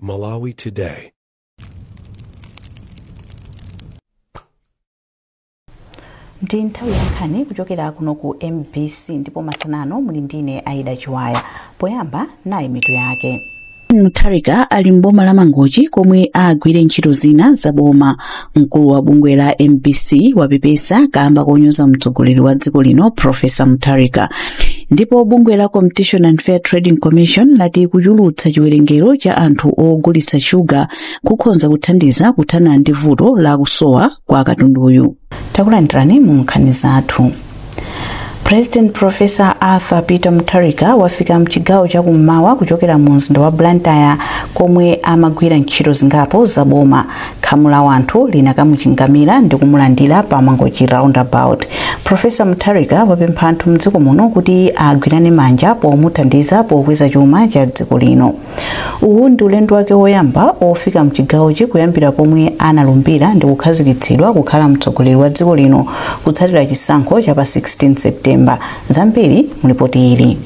Malawi Today. Ndi nthawi ya nkhani kuchokera kuno ku MBC, ndipo masanano muli ndine Aida Chiwaya. Poyamba nayi mitu yake. Mutharika ali mboma la Mangochi komwe agwire ntchito zina za boma. Mkulu wa bungwe la MBC wapepesa kamba konyoza mtsogoleri wa dziko lino Profesa Mutharika. Ndipo bungwe la Competition and Fair Trading Commission lati kuchulutsa chiwerengero cha anthu ogulitsa shuga kukhonza kuthandiza kuthana ndi vuto la kusowa kwa katunduyu. Takulandirani mu nkhani zathu. President Professor Arthur Peter Mutharika wafika mchigawo chakummawa kuchokera mu mzinda wa Blantyre komwe amagwira ntchito zingapo za boma. Khamu la wanthu linakamuchingamira ndi kumulandira pa Mangochi roundabout. Professor Mutharika wapempha anthu mdziko muno kuti agwirane manja pomuthandiza pokweza chuma cha dziko lino. Uwu ndi ulendo wake woyamba ofika mchigawochi kuyambira pomwe analumbira ndi kukhazikitsidwa kukhala mtsogoleri wa dziko lino kutsatira chisankho cha pa 16 September. Zambiri mulipoti ili.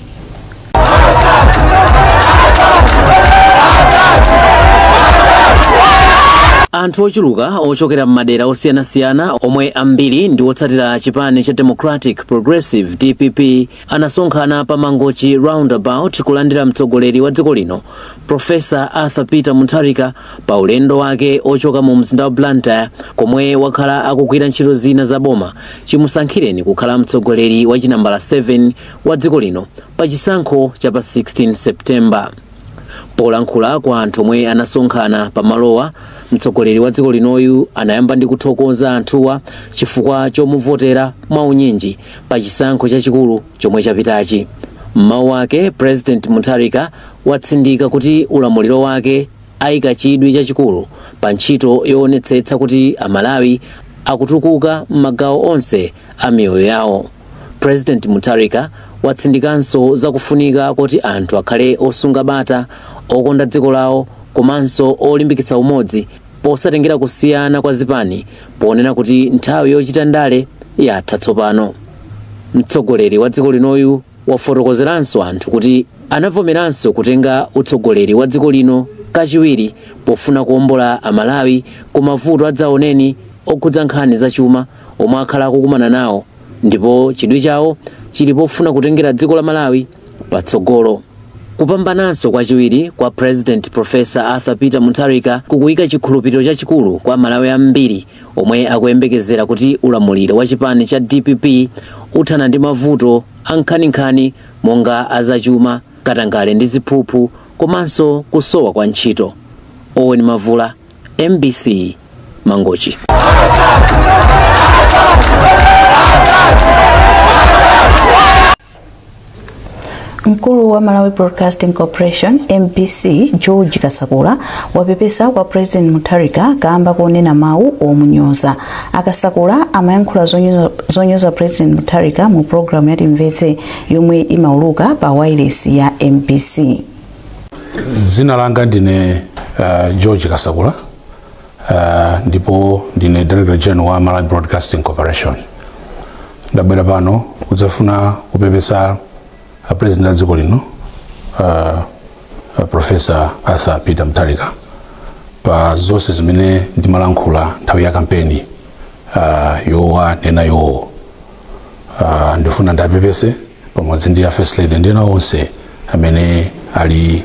Anthu ochuluka ochokera m'madera osiyanasiyana omwe ambiri ndi otsatira chipani cha Democratic Progressive DPP anasonkhana pa Mangochi roundabout kulandira mtsogoleri wa dziko lino Professor Arthur Peter Mutharika pa ulendo wake ochoka mu mzinda wa Blantyre komwe wakhala akugwira ntchito zina za boma chimusankhireni kukhala mtsogoleri wa chinambala 7 wa dziko lino pa chisankho cha pa 16 September. Polankhula kwa anthu omwe anasonkhana pamalowa, mtsogoleri wa dziko linoyu anayamba ndi kuthokoza anthuwa chifukwa chomuvotera mwaunyinji pa chisankho chachikulu chomwe chapitachi. Mmawu ake, President Mutharika watsindika kuti ulamuliro wake ayika chidwi chachikulu pa ntchito yoonetsetsa kuti Amalawi akutukuka m'magawo onse a miyoyo yawo. President Mutharika watsindikanso zakufunika kuti anthu akhale osunga bata, okonda dziko lawo komanso olimbikitsa umodzi posatengera kusiyana kwa zipani, ponena kuti nthawi yochita ndale yatha tsopano. Mtsogoleri wa dziko linoyu wafotokozeranso anthu kuti anavomeranso kutenga utsogoleri wa dziko lino kachiwiri pofuna kuwombola Amalawi ku mavuto adzaoneni okhudza nkhani zachuma omwe akhala akukumana nawo, ndipo chidwi chawo chili pofuna kutengera dziko la Malawi patsogolo. Kupambananso kwachiwiri kwa President Professor Arthur Peter Mutharika kukuyika chikhulupiriro chachikulu kwa Malawi ambiri omwe akuyembekezera kuti ulamuliro wa chipani cha DPP uthana ndi mavuto ankhaninkhani monga azachuma, katangale ndi ziphuphu komanso kusowa kwa ntchito. Owen Mavula, MBC, Mangochi. Mkulu wa Malawi Broadcasting Corporation MBC George Kasakula wapepesa kwa President Mutharika kamba konena mawu omunyoza. Akasakula amayankhula zonyoza President Mutharika mu programu ya Timvetse yomwe imauluka pa wireless ya MBC. Zina langa ndine George Kasakula, ndipo ndine Director General wa Malawi Broadcasting Corporation. Ndabwera pano kudzafuna kupepesa President wa dziko lino Professor Arthur Peter Mutharika pa zonse zimene ndimalankhula nthawi ya kampeni yowa nena yowo. Ndifuna ndapepese pamodzi ndi a First Lady ndi ena onse amene ali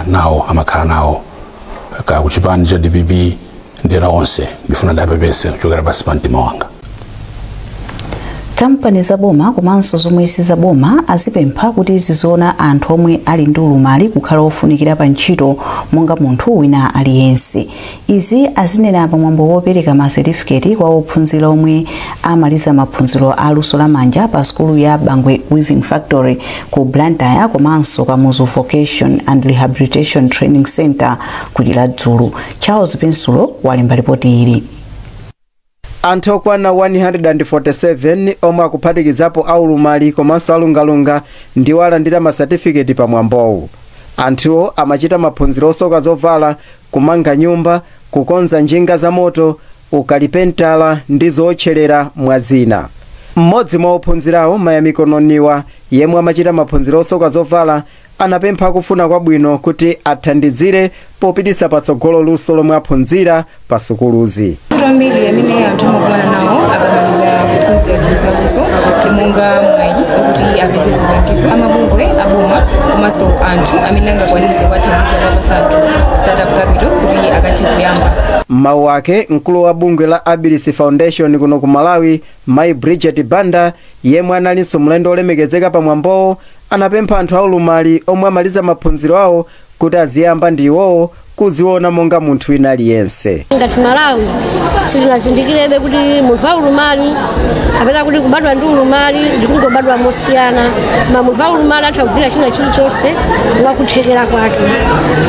nawo amakhala nawo ka kuchipani cha DPP ndi ena onse, ndifuna ndapepese kuchokera pansi pa mtima wanga. Kampani za boma komanso zomwe si za boma azipempha kuti zizoona anthu omwe ali ndi ulumali kukhala ofunikira pa ntchito monga munthu wina aliyense. Izi azinena pamwambo wopereka ma certificate kwa ophunzira omwe amaliza maphunziro a luso lamanja pa sukulu ya Bangwe Weaving Factory ku Blantyre komanso Kamuzu Vocation and Rehabilitation Training Center ku Chiradzulu. Charles Pensulo walemba ripoti ili. Anthu okwana 147 omwe akuphatikizapo aulumali komanso alungalunga ndiwo alandira masatifiketi pamwambowu. Anthuwo amachita maphunziro osoka zovala, kumanga nyumba, kukonza njinga za moto, ukalipentala ndi zotcherera mwa zina. Mmodzi mwa ophunzirawo, Mayamiko Noniwa, yemwe amachita maphunziro osoka zovala, Anapempha kufuna kwabwino kuti athandizire popititsa patsogolo luso lomwe aphunzira pa sukuluzi. Ambiri amene anthu amakumana nawo akamaliza kuphunzira zinthu zaluso ndi monga mwayi okuti apeze zipangizo, amabungwe aboma komanso anthu amene angakwanise kuwathandiza kuwapasa anthu startup capital kuti akathe kuyamba. M'mawu ake, mkulu wa bungwe la Abilis Foundation kuno ku Malawi, Mayi Bridget Banda, yemwe analinso mlendo olemekezeka pamwambowo, anapempha anthu aulumali omwe amaliza maphunziro awo kuti aziyamba ndi iwowo kuziona monga munthu wina aliyense. Ngati Malawi sitinazindikirebe kuti munthu waulumali kapena kuti kubadwa ndi ulumali ndikungobadwa mosiyana, koma munthu waulumali atha kugwira china chilichonse mwakuthekera kwake.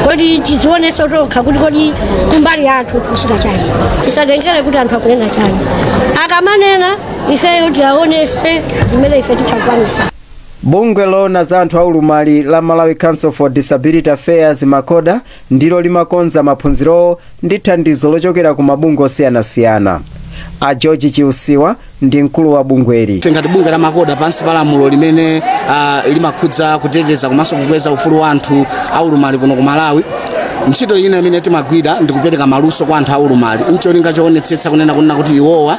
Kodi tizionenso tokha kuti kodi kumbali yathu tikuchita chani? Tisatengere kuti anthu akunena chani. Akamanena, ifeyo tiaonese zimene ife titakwanisa. Bungwe loona za anthu aulumali la Malawi Council for Disability Affairs, MACODA, ndilo limakonza maphunzirowo ndi thandizo lochokera ku mabungwe osiyanasiyana. A George Chiusiwa ndi mkulu wa bungweli. Ife ngati bungwe la MACODA, pansi pa lamulo limene limakhudza kuteteza komanso kukweza ufulu wa anthu aulumali kuno ku Malawi, ntchito ina imene timagwira ndi kupereka maluso kwa anthu aulumali ncholinga choonetsetsa kunena kuti iwowa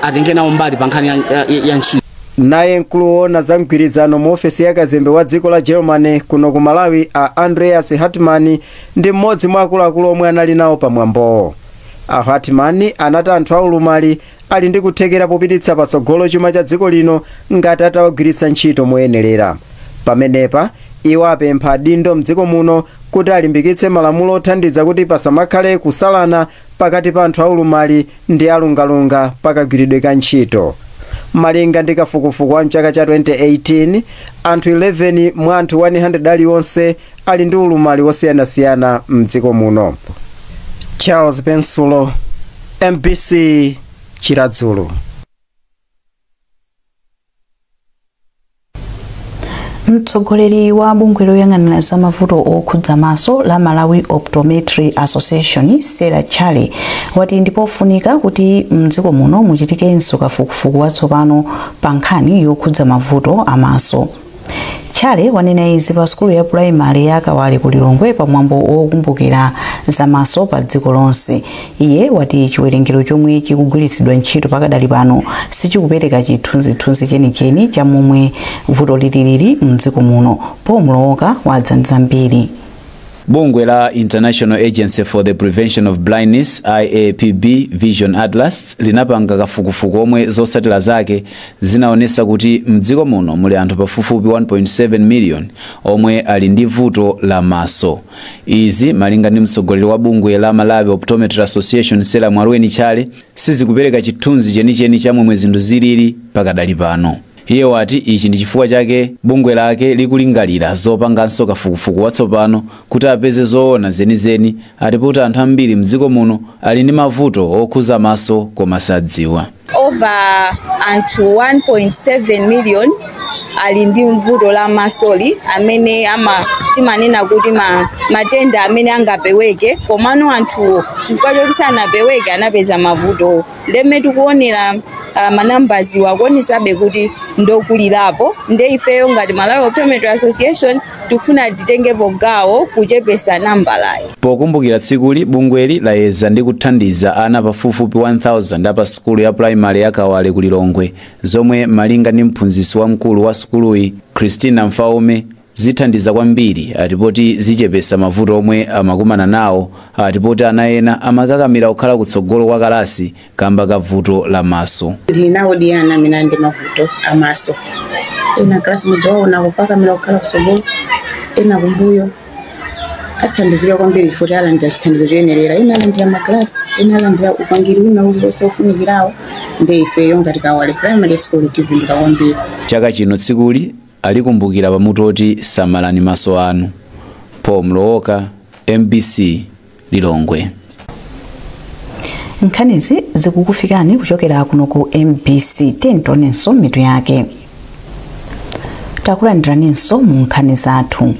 atenge nawo mbali pa nkhani ya ntchito. Naye mkulu woona za mgwirizano mu ofesi ya kazembe wa dziko la Germany kuno ku Malawi, a Andreas Hartmann, ndi mmodzi mwa akuluakulu omwe anali nawo pamwambowo. A Hartmann anati anthu aulumali ali ndi kuthekera popititsa patsogolo chuma cha dziko lino ngati atawagwiritsa ntchito moyenerera. Pamenepa iwo apempha adindo mdziko muno kuti alimbikitse malamulo othandiza kuti pasamakhale kusalana pakati pa anthu aulumali ndi alungalunga pakagwiridwe ka ntchito. Malinga ndi kafukufuku wa mchaka cha 2018, anthu 11 mwa anthu 100 aliwonse ali ndi ulumali wosiyanasiyana mdziko muno. Charles Pensulo, MBC, Chiradzulu. Mtsogoleri wa bungwe loyang'anira za mavuto okhudza maso la Malawi Optometry Association, Sarah Charlie, wati ndipofunika kuti mdziko muno muchitikenso kafukufuku watsopano pa nkhani yokhudza mavuto amaso. Charlie wanena izi pa sukulu ya pulaimali ya Kawale ku Lilongwe pamwambo wokumbukira zamaso pa dziko lonse. Iye wati chiwerengero chomwe chikugwiritsidwa ntchito pakadali pano sichikupereka chithunzithunzi chenicheni cha momwe vuto lililili mdziko muno. Pomulooka wadza zambiri. Bungwe la International Agency for the Prevention of Blindness, IAPB Vision Atlas, linapanga kafukufuku omwe zotsatira zake zinaonetsa kuti mdziko muno muli anthu pafupifupi 1.7 million omwe ali ndi vuto la maso. Izi, malinga ndi mtsogoleri wa bungwe la Malawi Optometry Association, Sela Mwarweni Chale, sizikupereka chithunzi chenicheni cha momwe zinthu zilili pakadali pano. Iye wati ichi ndi chifukwa chake bungwe lake likulingalira zopanganso kafukufuku watsopano kuti apeze zoona zenizeni, ati kuti anthu ambiri mdziko muno ali ndi mavuto okhuza maso koma sadziwa. Over anthu 1.7 million ali ndi mvuto la masoli amene ama timanena kuti matenda amene angapeweke, komano anthuwo chifukwa choti sanapeweke anapeza mavuto. Ndeme tikuonera manambazi wakuonesabe kuti ndokulirapo. Nde ifeyo ngati Malawi Optometry Association tikufuna titengepo gawo kuchepesa nambalayi. Pokumbukira tsikuli, bungweli layeza ndi kuthandiza ana pafupifupi 1000 apa sukulu ya primary ya Kawale ku Lilongwe, zomwe malinga ndi mphunzitsi wamkulu wa sukuluyi, Christina Mfaume, zithandiza kwambiri, atipoti zichepesa mavuto omwe amakumana nawo, atipoti ana ena amakakamira kukhala kutsogolo kwa kalasi kamba ka vuto la maso. Ndinawo di ana amene ali ndi mavuto amaso. Ena kalasi mujawaona kukakamira kukhala kutsogolo, ena kumbuyo. Athandizika kwambiri futi alandira chithandizo choyenerera. Ena alandira magalasi, ena alandira upangiri wina uliwonse ufunikirawo. Ndi ifeyo ngati Kawale Primary School tipindula kwambiri. Chaka chino tsikuli alikumbukira pamutu oti "Samalani maso anu". Paul Mlowoka, MBC, Lilongwe. Nkhanizi zikukufikani kuchokera kuno ku MBC. Tentonenso mitu yake. Takulandiraninso mu nkhani zathu.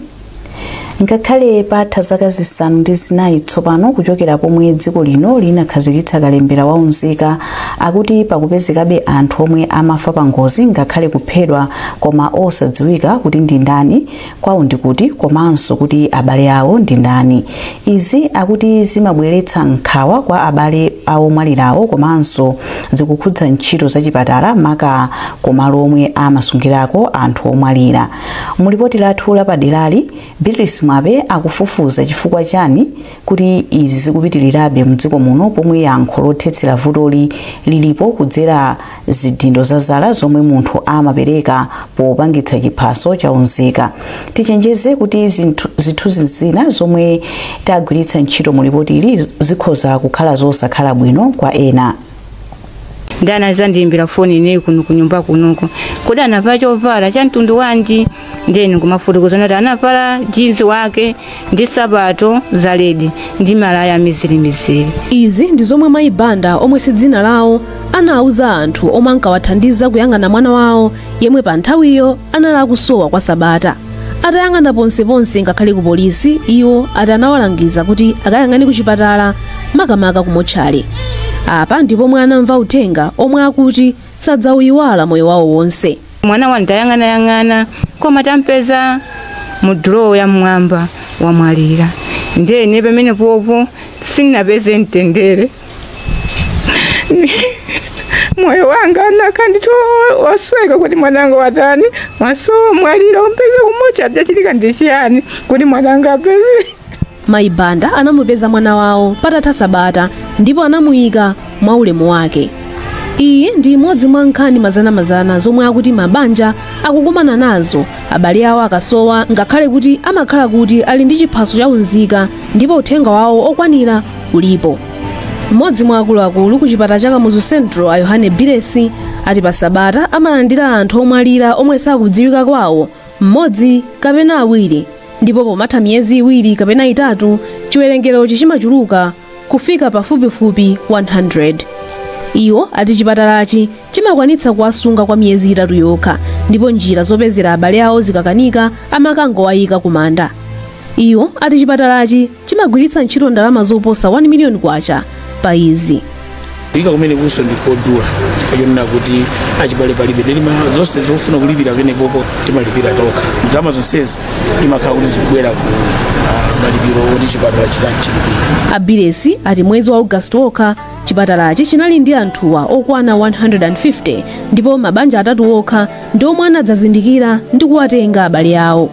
Ngakhale patha zaka 4 tsopano kuchokera pomwe dziko lino linakhazikitsa kalembera wa unzika, akuti pakupezekabe anthu omwe amafa pa ngozi ngakhale kuphedwa koma osadziwika kuti ndi ndani, kwawo ndi kuti, komanso kuti abale awo ndi ndani. Izi akuti zimabweretsa nkhawa kwa abale awo omwalirawo komanso zikukhudza ntchito zachipatala maka kumalo omwe amasungirako anthu omwalira. Mulipoti lathu lapaderali, Beatrice Mwape akufufuza chifukwa chani kuti izi zikupitirirabe mdziko muno pomwe yankho lothetsera vutoli lilipo kudzera zidindo za zala zomwe munthu amapereka popangitsa chiphaso cha unzika. Tichenjeze kuti zithunzi zina zomwe tagwiritsa ntchito mulipotili zikhoza kukhala zosakhala bwino kwa ena. Ndana zandiimbira foni ine kuno kunyumba kunuko, kodi anavala chovala cha mtundu wanji? Ndeni kumafotokoza nati anavala jinsi wake ndi sapato za ledi ndi malaya mizirimiziri. Izi ndi zomwe mayi Banda, omwe si dzina lawo, anawuza anthu omwe ankawathandiza kuyang'ana mwana wawo yemwe pa nthawiyo anali akusowa kwa sabata. Atayang'ana ponseponse ngakhale ku polisi, iwo ati anawalangiza kuti akayang'ane ku chipatala, makamaka kumotchale. Apa ndipo mwana anamva uthenga omwe akuti sadzawuyiwala moyo wawo wonse. Mwana wanu tayang'anayang'ana koma tampeza mu drawer ya mmwamba, wamwalira. Ndene pamene popo sindinapeze mtendere, moyo wanga nakandito wasweka kuti mwananga watani maso mwalira, umpeze kumocha chachitika ndi chiyani kuti mwananga apeze. Mayi Banda anamupeza mwana wawo patatha sabata ndipo anamuyika mwa ulemu wake. Iyi ndi imodzi mwa nkhani mazanamazana zomwe akuti mabanja akukumana nazo abale awo akasowa, ngakhale kuti amakhala kuti ali ndi chiphaso cha unzika ndipo uthenga wawo okwanira ulipo. Mmodzi mwa akuluakulu ku chipatala cha Kamuzu Central, a Yohane Bilesi, ati pa sabata amalandira anthu omwalira omwe sakudziwika kwawo mmodzi kapena awiri, ndipo pomatha miyezi 2 kapena 3 chiwerengerochi chimachuluka kufika pafupifupi 100. Iwo ati chipatalachi chimakwanitsa kuwasunga kwa miyezi 3 yokha, ndipo njira zopezera abale awo zikakanika amakangowayika kumanda. Iwo ati chipatalachi chimagwiritsa ntchito ndalama zoposa 1 miliyoni kwacha pa izi. Ika kumene kuso ndi kodula chifukwa chonena kuti achibale palibe ndilima zonse zofuna kulipira kumenepopo timalipira tokha. Ndalama zonsezi imakhala kuti zikubwera ku malipiro oti chipatala chitani chilipira. Abiresi ati mwezi wa August wokha chipatalachi chinali ndi anthuwa okwana 150, ndipo mabanja 3 okha ndi omwe anadzazindikira ndi kuwatenga abale awo.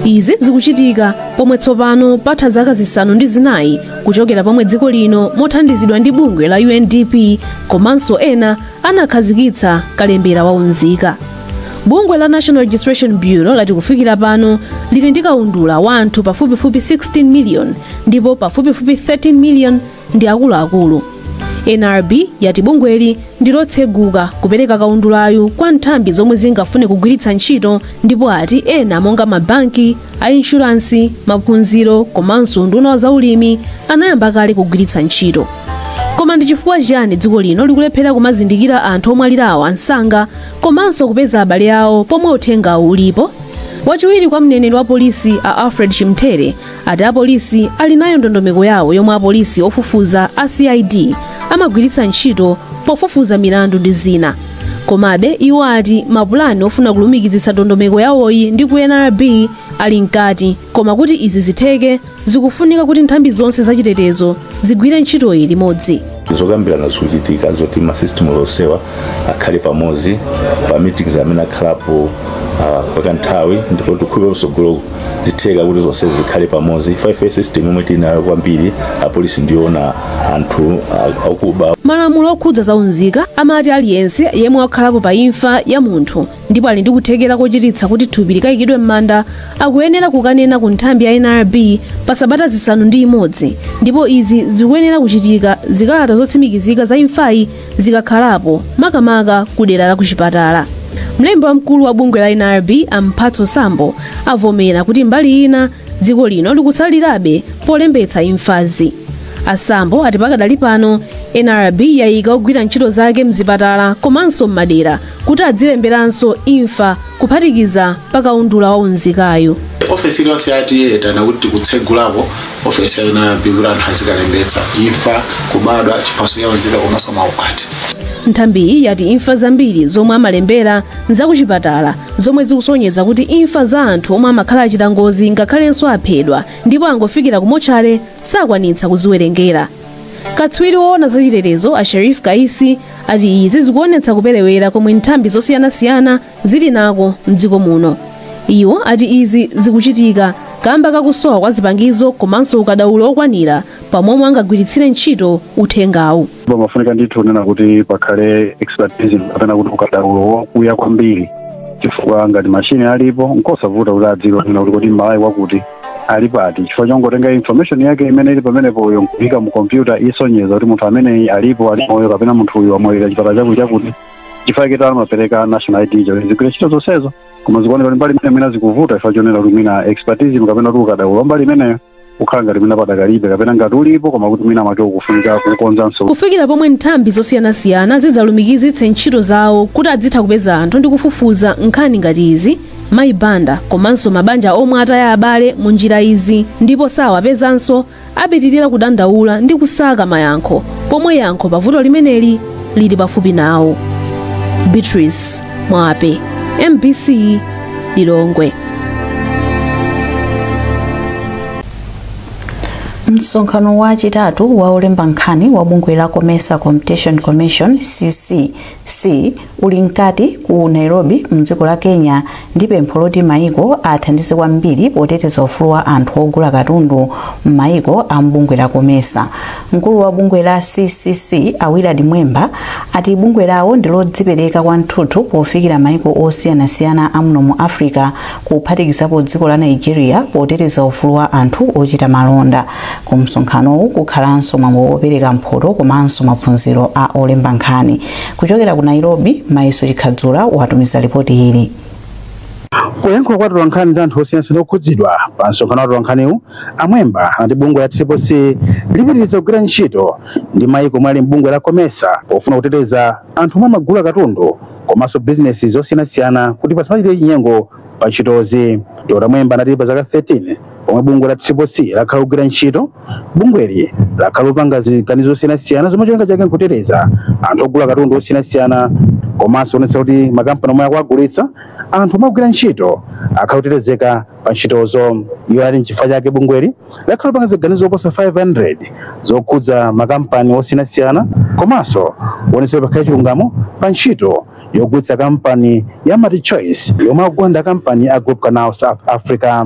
Izi zikuchitika pomwe tsopano patha zaka 4 kuchokera pomwe dziko lino mothandizidwa ndi bungwe la UNDP komanso ena anakhazikitsa kalembera wa unzika. Bungwe la National Registration Bureau lati kufikira pano lili ndi kaundula wa anthu pafupifupi 16 million ndipo pafupifupi 13 million ndi akuluakulu. NRB yati bungweli ndi lotseguka kupereka kaundulayu kwa nthambi zomwe zingafune kugwiritsa ntchito, ndipo ati ena monga mabanki, a inshuransi, maphunziro komanso nduna wa zaulimi anayamba kale kugwiritsa ntchito. Koma ndi chifukwa chiyani dziko lino likulephera kumazindikira anthu omwalirawo ansanga komanso kupeza abale awo pomwe uthengawu ulipo? Wachiwiri kwa mneneri wa polisi a Alfred Chimtere ati apolisi ali nayo ndondomeko yawo yomwe apolisi ofufuza a CID amagwiritsa ntchito pofufuza milandu ndi zina. Komabe iwo ati mapulani ofuna kulumikizitsa ndondomeko yawoyi ndi ku NRB ali mkati, koma kuti izi zitheke zikufunika kuti nthambi zonse zachitetezo zigwire ntchitoyi limodzi. Zokambirana zikuchitika zoti ma system onsewa akhale pamodzi pa meetings amene akhalapo kwa kanthawi, ndipo tikukhulupirira kutsogolo zitheka kuti zonse zikhale pamodzi. 5 system imwe tinayo kwambiri apolisi ndiona anthu akuba. Malamulo okhudza za unzika amati aliyense yemwe wakhalapo pa imfa ya munthu ndipo ali ndi kuthekera kochititsa kuti thupi likayikidwe m'manda akuyenera kukanena ku nthambi ya NRB pa sabata 6, ndipo izi zikuyenera kuchitika zikalata zotsimikizika za imfayi zikakhalapo, makamaka ku dera la kuchipatala. Mlembi wamkulu wa bungwe la NRB Amphatso Sambo avomera kuti mbali ina dziko lino likutsalirabe polembetsa imfazi. Asambo ati pakadali pano NRB yayika ogwira ntchito zake mzipatala komanso m'madera kuti adzilemberanso imfa Kuphatikiza pakaundula wa unzikayo. Ofesi iliyonse yatiyetana kuti tikutsegulapo ofesi ya NRB kuti anthu azikalembetsa imfa, kubadwa, chiphaso cha unzika komanso maukwati. Nthambiyi yati imfa zambiri zomwe amalembera nzakuchipatala, zomwe zikusonyeza kuti imfa za anthu omwe amakhala achita ngozi ngakhalenso aphedwa ndipo angofikira kumotchale sakwanitsa kuziwerengera. Katswiri woona zachitetezo a Sharif Kaisi ati izi zikuonetsa kuperewera komwe nthambi zosiyanasiyana zili nako mdziko muno. Iwo ati izi zikuchitika kamba kakusowa kwa zipangizo komanso ukadaulo okwanira pamomwe angagwiritsire ntchito uthengawu. Pamafunika ndithu kunena kuti pakhale expertise kapena kuti ukadaulo wakuya kwambiri, chifukwa ngati machine alipo nkosavuta kuti adziwe kunena kuti kodi Malawi wakuti ali pati, chifukwa chongotenga information yake imene ili pamenepoyo nkuyika mu kompyuta isonyeza kuti munthu ameneyi alipo, ali moyo, kapena munthu uyu wamwalira chipatala chakuti chakuti. Chifukwa chake amapereka national ID cho zigwira ntchito zonsezo, koma zikuoneka kuti mbali imene mwina zikuvuta chifukwa chonena kuti mwina expertise kapena kuti ukadaulo mbali imeneyo ukhala ngati mwina padakalibe, kapena ngati ulipo koma kuti mwina make ukufunika kukonzanso. Kufikira pomwe nthambi zosiyanasiyana zidzalumikizitse ntchito zawo kuti adzitha kupeza anthu ndi kufufuza nkhani ngati izi, mayi Banda komanso mabanja omwe ataya abale mu njira izi ndipo sawapezanso apitirira kudandaula ndi kusaka mayankho, pomwe yankho pa vuto limeneli lili pafupi nawo. Beatrice Mwape, MBC, Lilongwe. Msonkhano wachitatu wa olemba nkhani wa bungwe la COMESA Competition Commission CCC uli mkati ku Nairobi mdziko la Kenya ndi pempho loti maiko athandize kwambiri poteteza ufulu wa anthu ogula katundu m'maiko a mbungwe la COMESA. Mkulu wa bungwe la CCC a Willard Mwemba ati bungwe lawo ndi lodzipereka kwathunthu pofikira maiko osiyanasiyana amuno mu Africa, kuphatikizapo dziko la Nigeria, poteteza ufulu wa anthu ochita malonda. Ku msonkhanowu kukhalanso mwambo wopereka mphoto komanso maphunziro a olemba nkhani. Kuchokera ku Nairobi, Maiso Chikhadzula watumiza ripoti ili. Kuyankhula kwa atolankhani ndi anthu osiyanasiyana okhudzidwa pa msonkhano wa atolankhaniwu, Amwemba anati bungwe la CCC lipitiriza kugwira ntchito ndi maiko omwe ali m'bungwe la COMESA pofuna kuteteza anthu omwe amagula katundu komanso bizinesi zosiyanasiyana kuti pasamachitike chinyengo pa ntchitozi. Dr. Mwemba anati pa zaka 13 pomwe bungwe la CCC lakhala kugwira ntchito, bungweli lakhala kupanga ziganizo zosiyanasiyana zomwe cholinga chake nkuteteza anthu ogula katundu osiyanasiyana komanso kuonetsa kuti makampani omwe akuagulitsa anthu omwe akugwira ntchito akhala kutetezeka pa ntchitozo. Iwo anati nchifukwa chake bungweli lakhala kupanga ziganizo zoposa 500 zokhudza makampani osiyanasiyana komanso kuonetsa kuti pakhale chilungamo pa ntchito yogulitsa kampani ya MultiChoice yomwe akugula kampani ya Group Canal South Africa.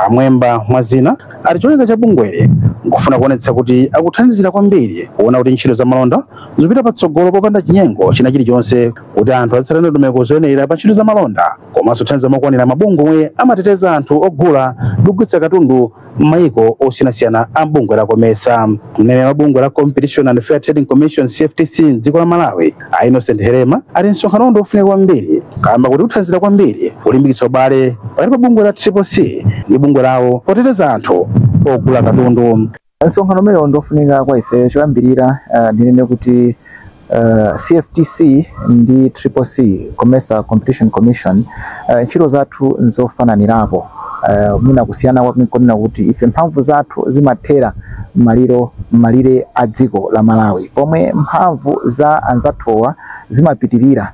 Amwemba mwazina ati cholinga cha bungweli nkufuna kuonetsa kuti akuthandizira kwambiri kuona kuti ntchito za malonda zipita patsogolo popanda chinyengo china chilichonse, kuti anthu azitsata ndondomeko zoyenera pa ntchito za malonda komanso kuthandiza mokwanira mabungwe omwe amateteza anthu ogula ndi kugulitsa katundu m'mayiko osiyanasiyana a bungwe la COMESA. Mneneri wa bungwe la Competition and Fair Trading Commission CFTC m'dziko la Malawi a Innocent Herema ati msonkhanowu ndi ofunika kwambiri kamba kuti uthandizira kwambiri kulimbikitsa ubale pakati pa bungwe la CCC ndi bungwe lawo poteteza anthu ogula katundu. Msonkhano umenewu ndofunika kwa ife. Choyambirira, ndinene kuti CFTC ndi CCC, COMESA Competition Commission, ntchito zathu nzofananirapo. Mwina kusiyana kwake nkonena kuti ife mphamvu zathu zimathera malire a dziko la Malawi, pomwe mphamvu za anzathuwa zimapitirira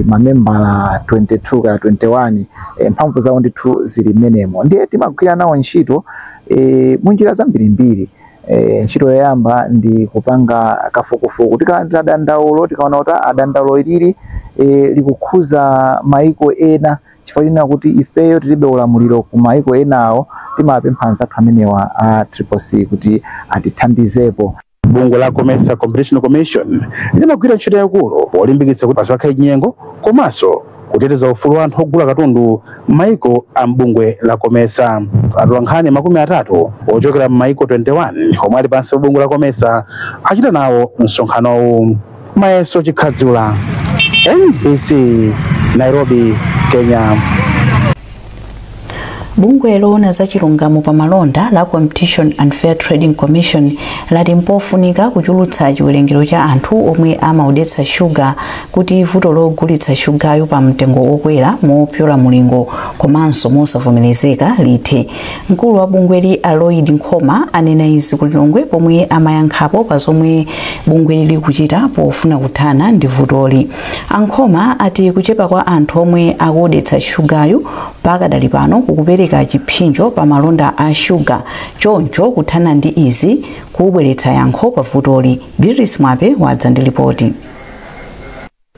mamembala 22 kaya 21, mphamvu zawo ndithu zili mmenemo. Ndiye timagwira nawo ntchito munjira zambirimbiri. Ntchito yoyamba ndi kupanga kafukufuku. Tikalandira dandaulo, tikaona kuti dandaulo ilili likukhuza maiko ena, chifukwa chinena kuti ifeyo tilibe ulamuliro ku maiko enawo, timapempha anzathu amenewa a CCC kuti atithandizepo. Bungwe la COMESA Competition Commission limagwira ntchito yaikulu polimbikitsa kuti pasakhale chinyengo komanso kuteteza ufulu wa anthu ogula katundu m'mayiko a mbungwe la COMESA. Atolankhani 30 ochokera m'mayiko 21 omwe ali pansi pa bungwe la COMESA achita nawo msonkhanowu. Mayeso Chikhadzula, MBC, Nairobi, Kenya. Bungwe loona za chilungamo pa malonda la Competition and Fair Trading Commission lati mpofunika kuchulutsa chiwerengero cha anthu omwe amaodetsa shuga kuti vuto logulitsa shugayo pa mtengo wokwera mopyola mulingo komanso mosavomerezeka lithe. Mkulu wa bungweli a Lloyd Nkhoma anena izi ku Lilongwe pomwe amayankhapo pa zomwe bungweli likuchita pofuna kuthana ndi vutoli. Ankhoma ati kuchepa kwa anthu omwe akuodetsa shugayo pakadali pano kukupereka chipsinjo pa malonda a shuga, choncho kuthana ndi izi kubweretsa yankho pa vutoli. Beatrice Mwape wadza ndi ripoti.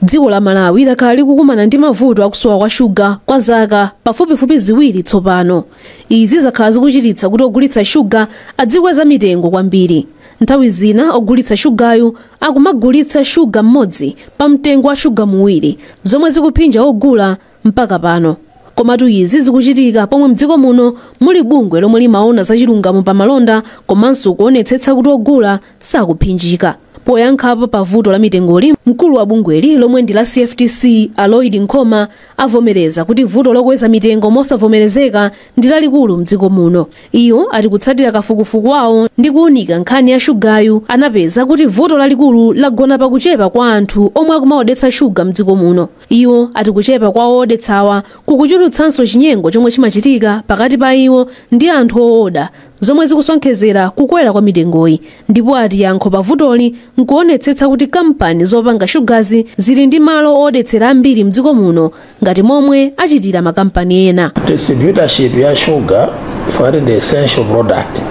Dziko la Malawi lakhala likukumana ndi mavuto akusowa kwa shuga kwa zaka pafupifupi 2 tsopano. Izi zakhala zikuchititsa kuti ogulitsa shuga adzikweza mitengo kwambiri. Nthawi zina ogulitsa shugayo akumagulitsa shuga mmodzi pa mtengo wa shuga muwiri, zomwe zikuphinja ogula mpaka pano. Komatu izi zikuchitika pomwe mdziko muno muli bungwe lomwe limaona za chilungamo pa malonda komanso kuonetsetsa kuti ogula sakuphinjika. Poyankhapo pa vuto la mitengoli, mkulu wa bungweli lomwe ndi la CFTC a Lloyd Nkhoma avomereza kuti vuto lokweza mitengo mosavomerezeka ndi lalikulu mdziko muno. Iyo ati kutsatira kafukufuku wawo ndi kuwunika nkhani ya shugayu anapeza kuti vuto lalikulu lagona pakuchepa kwa anthu omwe akumaodetsa shuga mdziko muno. Iwo ati kuchepa kwa oodetsawa kukuchulutsanso chinyengo chomwe chimachitika pakati pa iwo ndi anthu ooda, zomwe zikusonkhezera kukwera kwa mitengoyi. Ndipo ati yankho pa vutoli nkuonetsetsa kuti kampani zopanga shugazi zili ndi malo odetsera ambiri mdziko muno ngati momwe achitira makampani ena. Distributorship ya sugar ifakati ndi essential product,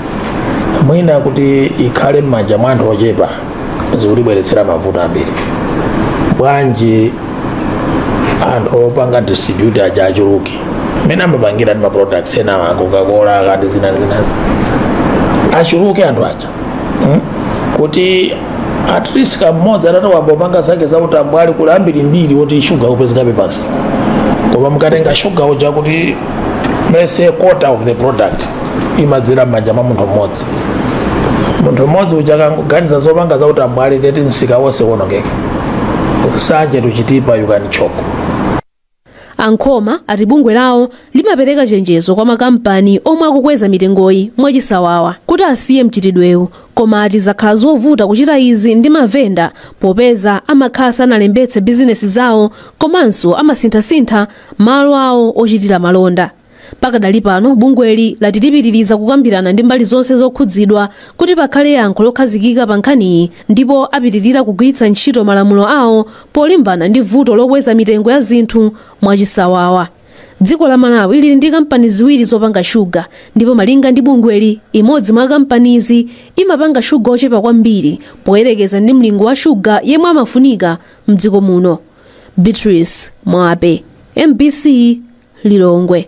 mwina kuti ikhale m'manja mwa anthu ochepa zikutibweretsera mavuto ambiri. Bwanji anthu opanga distribute aja achuluke mmene amapangira ndi ma products ena, Coca-Cola kati zina zinazi, achuluke anthu aja kuti at least kamodzi atati wambopanga zake za utambwali kuli ambirimbiri woti shuga kupezekabe pansi. Koma mukatenga shuga uja kuti let's say quarter of the product imadzera m'manja mwa munthu mmodzi, munthu mmodzi uja akangoganiza zopanga za utambwali teti msika wonse wonongeka. Nsanje to Chitipa you can choke. Ankhoma ati bungwe lawo limapereka chenjezo kwa makampani omwe akukweza mitengoyi mwachisawawa kuti asiye mchitidwewu, koma ati zakhala zovuta kuchita izi ndi mavenda popeza amakhala sanalembetse bizinesi zawo komanso amasinthasintha malo awo ochitira malonda. Pakadali pano bungweli lati lipitiriza kukambirana ndi mbali zonse zokhudzidwa kuti pakhale yankho lokhazikika pa nkhaniyi, ndipo apitirira kugwiritsa ntchito malamulo awo polimbana ndi vuto lokweza mitengo ya zinthu mwachisawawa. Dziko la Malawi lili ndi kampani 2 zopanga shuga, ndipo malinga ndi bungweli imodzi mwa kampanizi imapanga shuga ochepa kwambiri poyerekeza ndi mlingo wa shuga yemwe amafunika mdziko muno. Beatrice Mwape, MBC, Lilongwe.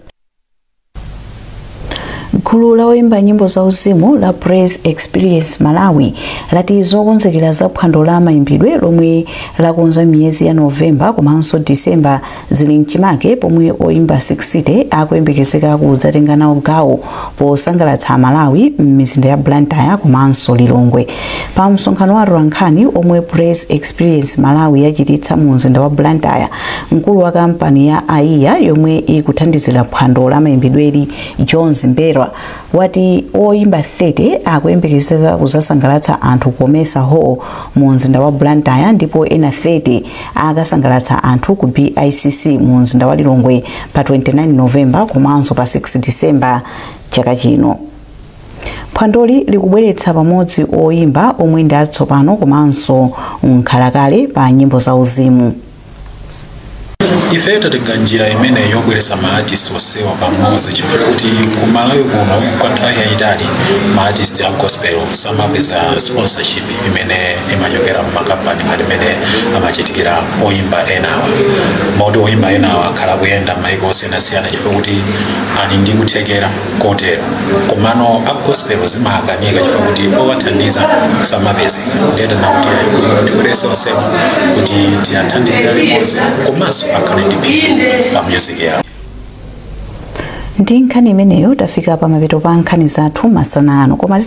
Gulu la oyimba nyimbo za uzimu la Praise Experience Malawi lati zokonzekera za phwando la mayimbidwe lomwe lakonza miyezi ya Novemba komanso Disemba zili mchimake, pomwe oyimba 60 akuyembekezeka kudzatenga nawo gawo posangalatsa Malawi m'mizinda ya Blantyre komanso Lilongwe. Pa msonkhano wa atolankhani omwe Praise Experience Malawi yachititsa mu mzinda wa Blantyre, mkulu wa kampani ya AIA yomwe ikuthandizira phwando la mayimbidweli Jones Mberwa wati oyimba 30 akuyembekezeka kuzasangalatsa anthu komesa hall mu mzinda wa Blantyre, ndipo ena 30 akasangalatsa anthu ku BICC mu mzinda wa Lilongwe pa 29 Novemba komanso pa 6 Disemba chaka chino. Phwandoli likubweretsa pamodzi oyimba omwe ndi atsopano komanso nkhalakale pa nyimbo za uzimu. Ife tatenga njira imene yobweretsa ma artist onsewa pamodzi chifukwa kuti ku Malawi kuno kwa nthawi yayitali ma artist a gospel samapeza sponsorship imene imachokera mumakampani ngati imene amachitikira oyimba enawa, moti oyimba enawa akhala kuyenda m'mayiko osiyanasiyana chifukwa kuti ali ndi kuthekera kotero, komano a gospel zimakanika chifukwa kuti owathandiza samapezeka. Ndiye tinaona kuti ayi, kuno tibweretse onsewa kuti tiyathandizire limodzi komanso akhale ndi phindu pa music yawo. Ndi nkhani imeneyo tafika pa mapeto pa nkhani zathu masana ano, koma